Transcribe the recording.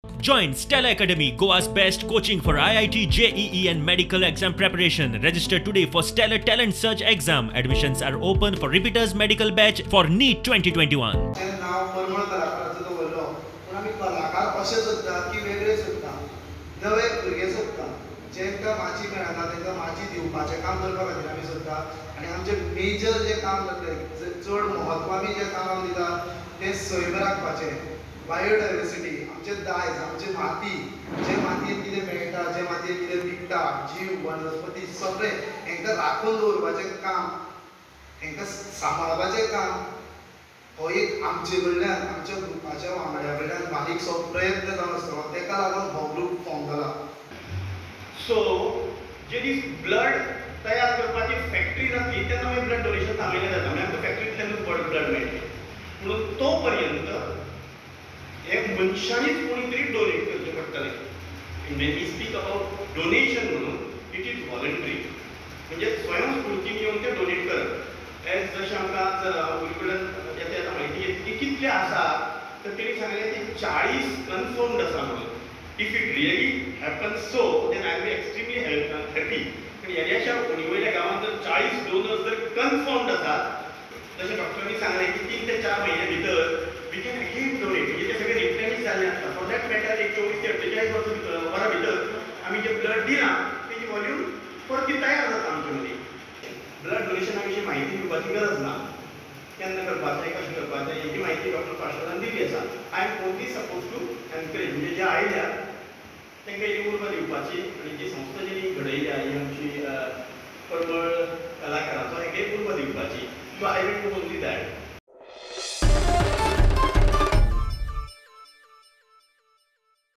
Join Stella Academy, Goa's best coaching for IIT, JEE and medical exam preparation. Register today for Stellar Talent Search exam. Admissions are open for repeaters medical batch for NEET 2021. नाव परमळ कलाकाराचो दवरलो, पूण आमी कलाकार अशें सोदता की वेगळे सोदता, नवे भुरगे सोदता, जेंकां माची मेळना तांकां माची दिवपाचें काम करपा खातीर आमी सोदता. आनी आमचें मेजर जें काम जातलें, चड म्हत्व आमी ज्या कामाक दिता तें सैम राखपाचें, बायोडायवर्सिटी, आमचें दायज, आमची माती, जे मातयेन कितें मेळटा, जे मातयेन कितें पिकता, जीव वनस्पती सगळें हेंकां राखून दवरपाचें काम, हेंकां सांबाळपाचें काम हो एक आमचे कडल्यान, आमच्या ग्रुपाच्या वांगड्या कडल्यान बारीकसो प्रयत्न जावन आसतलो. तेका लागून हो ग्रूप फॉर्म जाला. सो जे दीस ब्लड तयार करपाची फॅक्टरी जातली तेन्ना मागीर ब्लड डोनेशन थांबयलें जाता, म्हणजे आमकां फॅक्टरींतल्यानूच ब्लड मेळटलें. म्हणून तो पर्यंत हे मनशांनीच कोणी तरी डोनेट करचें पडटलें. When we speak about donation म्हणून it is voluntary, म्हणजे स्वयंस्फूर्तीन येवन ते डोनेट करप. एज जशें आमकां आज कडल्यान येता येता म्हायती घेतली की कितले आसा, तर तेणी सांगलें की 40 कन्फर्म्ड आसा म्हणून. If it really happen so then I will be extremely happy. पण येद्याशा वयल्या गांवांत जर 40 डोनर्स जर कन्फर्म्ड आसात, जशें डॉक्टरांनी सांगलें की 3 ते 4 म्हयन्या भितर we can again donate, म्हणजे ते सगळे रिप्लेनिश जाल्ले आसता. फॉर that matter एक 24 ते 48 वरां भितर आमी जे ब्लड दिलां तेजी वॉल्यूम परती तयार जाता आमचे मदीं. ब्लड डोनेशना विशीं म्हायती दिवपाची गरज ना, केन्ना करपाचें, कशें करपाचें हेजी म्हायती डॉक्टर पाशरान दिल्ली आसा. I am only suppose to encourage, म्हणजे जे आयल्या तांकां एक उर्बा दिवपाची आनी जी संस्था जेणी घडयल्या ही आमची परमळ कलाकारांचो हेका एक उर्बा दिवपाची. So I will do only that.